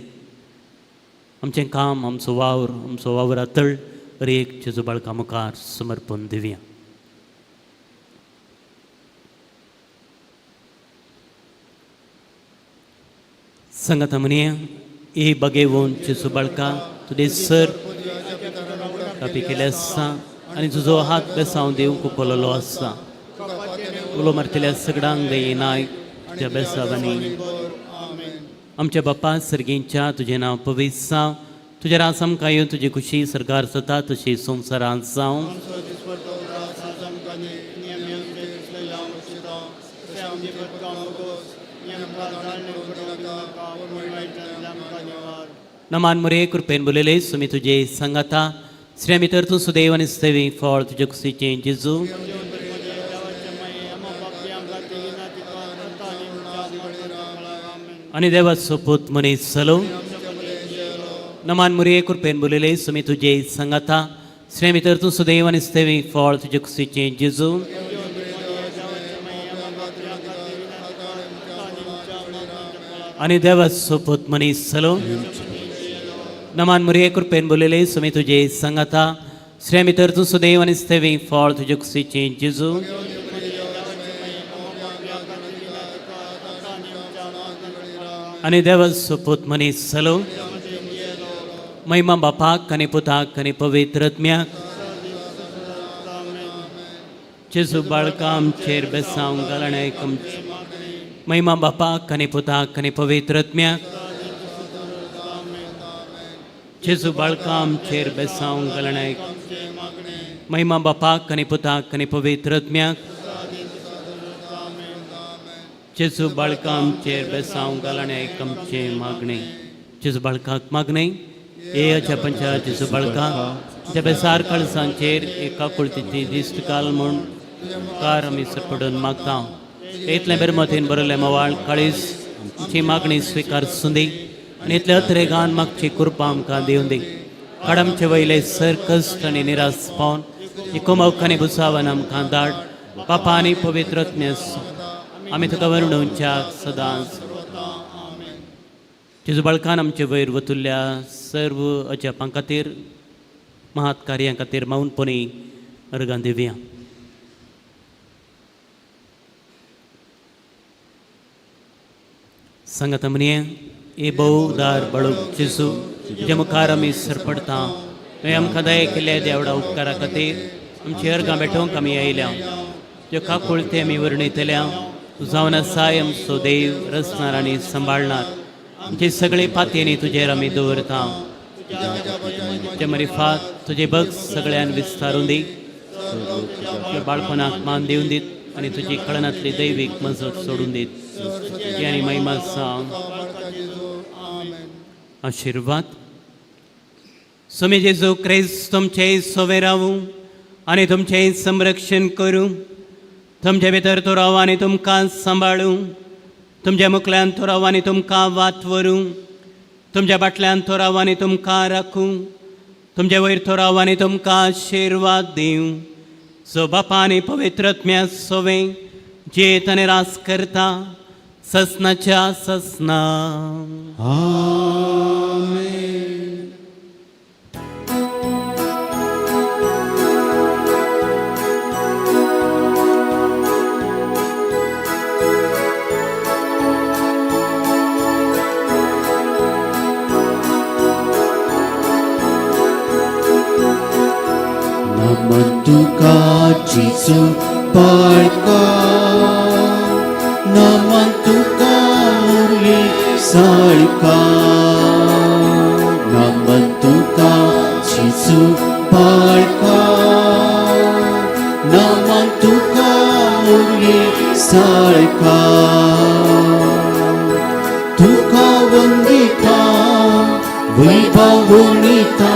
Speaker 2: आमचें काम, आमचो वावर, आमचो वावरा तळ एक जेजू बाळका मुखार समर्पण दिवया. सांगाता म्हणया, ए बगेवन जेजू बाळका, तुजे सर कापी केले आसा आनी तुजो हात बेसांव दिवंक उखललो आसा. उलो मारतल्या सगळ्यांक दये तुज्या बेसावांनी. आमच्या बापा सर्गींच्या, तुजें नांव पवित्र जावं, तुजें रास आमकां येवन, तुजी खुशी सरकार जाता तशी संवसारांत जावं. नमान मुरे, कृपेन बोलले, सुमी तुजे सांगाता, श्री भितर तूं सुदैव आनी सेवी फळ तुजे कुशीचें जेजू. आनी देवाचो पूत मनीस जालो. नमान मुरे, कृपेन बोलले, सुमी तुजे सांगाता, श्री भितर तूं सुदैव आनी सेवी फळ तुजे कुशीचें जेजू. आनी देवाचो पूत मनीस जालो. नमान मुरे, कृपेन बोलले, सुमी तुजे सांगाता, श्री भितर तूं सुदैव आनी सेवी फळ तुजे कुशीचें जेजू. आनी देवाचो पूत मनीस जालो. महिमा बापाक आनी पुताक आनी पवित्र आत्म्याक. जेजू बाळका आमचेर बेसांव घालणे. महिमा बापाक आनी पुताक आनी पवित्र आत्म्याक. जेजू बाळका आमचेर बेसांव घालणे. महिमा बापाक आनी पुताक आनी पवित्र आत्म्याक. जेजू बाळका आमचेर बेसांव घालणे. आमचें मागणें, जेजू बाळकाक मागणें. ए अच्या पंचा जेजू बाळका, त्या बेसार कळसांचेर एका कुळतीची दिश्ट घाल म्हूण कार आमी सरपडून मागता. इतलें बेरमतीन बरयलें मवाळ काळीस आमची मागणी स्विकार सुंदी आनी इतले अत्रेगान मागची कृपा आमकां दिवन दी. काडमचे वयले सर कश्ट आनी निराश पावन इकोमोक आनी बुसावन आमकां धाड. बापा आनी पवित्र आमी तुका वर्णुच्याक सदांच. जेजू बाळकान आमचे वयर वतुल्ल्या सर्व अजापां खातीर, महात कार्यां खातीर मौनपणी अर्गां दिवया. सांगाता म्हणये, ए भोवदार बळूक जेजू, तुज्या मुखार आमी सरपडता. तुवें आमकां दया केल्या देवडा उपकारा खातीर आमची अर्गां भेटोवंक आमी आयल्या. ज्यो काकुळते आमी वर्णयतल्या, तूं जावन आसाय आमचो देव, रचणार आनी सांबाळणार. आमची सगळी पातयेनी तुजेर आमी दवरता. तुजे मरिफात तुजे भक्त सगळ्यान विस्तारून दी. तुज्या बाळपणाक मान दिवन दीत आनी तुजी कळनांतली दैवीक मजत सोडून दीत. ती आनी महिमा जावं. आशिर्वाद. स्वामी जेजू क्रिस्त तुमचे सोवे रावूं आनी तुमचें संरक्षण करूं. तुमचे भितर तो राव आनी तुमकां सांबाळूं. तुमच्या मुखल्यान तो राव आनी तुमकां वात व्हरूं. तुमच्या बाटल्यान तो राव आनी तुमकां राखूं. तुमचे वयर तो राव आनी तुमकां आशिर्वाद दिवं. जो बापा आनी पवित्र आत्म्या सोवे जेत आनी रास करता ससनाच्या ससना.
Speaker 1: आमेन. नमन तुका जेजू बाळका, नमन तुका मुरली साळका, नमन तुका जेजू बाळका, नमन तुका मुरली साळका. तुका वंदिता वैभवणिता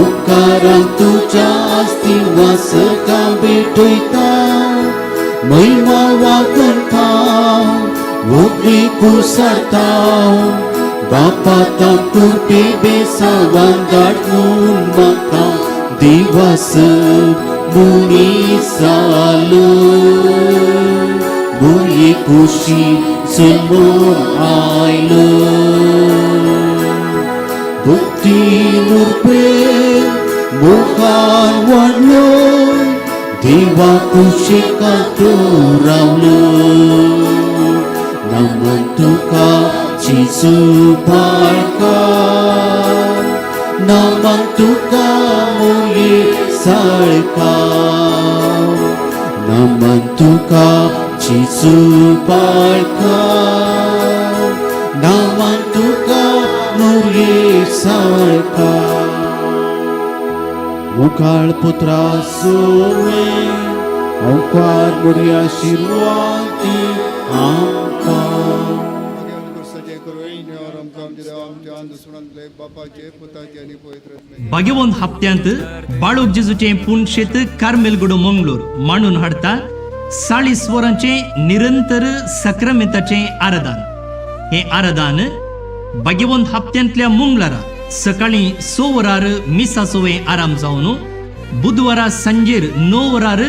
Speaker 1: उपकारां तुज्या आस्ती वासका भेटयता महिमा वागणता उगडी कुसारता बापा तांतूर बेसावान धाड म्हूण म्हाका देवास मुनी सालो मुये कुशी जल्मून आयलो भक्ती मुरपे मुखार वाडलो देवा कुशिका तूं रावलो नमन तुका जेजू बाळका नमन तुका मुये साळका नमन तुका जेजू बाळका नमन तुका मुये साळका मुखाळ पुत्रा सोवे ओंकार मुरया शिरवाती आमकां.
Speaker 7: भाग्यवंत हप्त्यांत बाळूक जेजूचें पुणशेत कार्मेलगुडो मंगळूर मांडून हाडटा 40 वरांचें निरंतर सक्रामेंताचें आराधन. हें आराधन भाग्यवंत हप्त्यांतल्या मंगळारा सकाळीं 6 वरार मिसासोवें आराम जावन बुधवारा सांजेर 9 वरार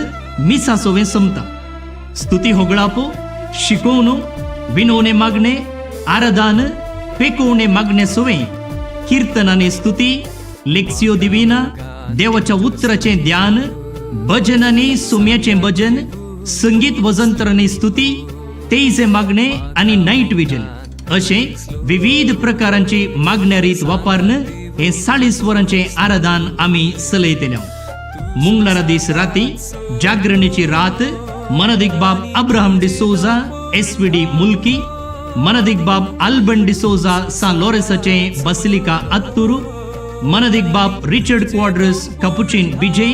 Speaker 7: मिसासोवें सोंपता. स्तुती होगळापो, शिकोवणू, विनवणे मागणे, आराधन, पेकोवणे मागणे सोवें कीर्तन आनी स्तुती, लेक्सियो दिविना, देवाच्या उतराचें ध्यान, भजन आनी सुम्याचें भजन, संगीत वजंत्र आनी स्तुती, तेजे मागणे आनी नायट विजन अशें विविध प्रकारांची मागण्या रीत वापरून हें 40 वरांचें आराधन आमी चलयतले. मंगळारा दीस राती जागरणीची रात मनदीक बाब अब्राहम डिसोजा एसवीडी मुल्की, मनदीक बाब अल्बन डिसोजा सान लोरेसाचे बसिलिका अत्तुरू, मनदीक बाब रिचर्ड क्वाड्रस कपुचीन विजय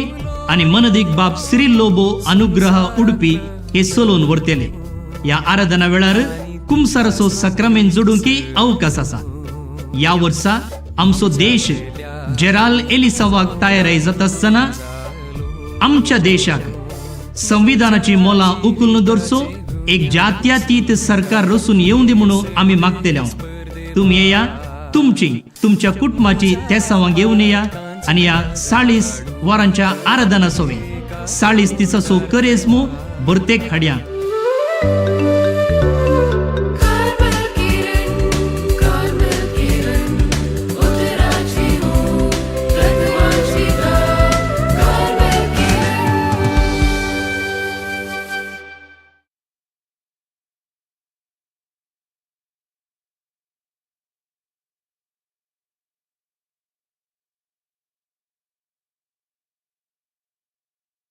Speaker 7: आनी मनदीक बाब सिरिल लोबो अनुग्रह उडपी हे चलोवन व्हरतले. ह्या आराधना वेळार कुमसाराचो सक्रामेंत जोडूंक अवकाश आसा. ह्या वर्सा आमचो देश जेराल एलिसावाक तयाराय जाता आसतना आमच्या देशाक संविधानाची मोलां उखलून दवरचो एक जात्यातीत सरकार रचून येवं दी म्हणून आमी मागतले. तुमी येया, तुमची तुमच्या कुटुंबाची तेसांवां घेवन येया आनी ह्या 40 वरांच्या आराधना सोवे 40 दिसाचो करेज्मू भरतेक हाडया.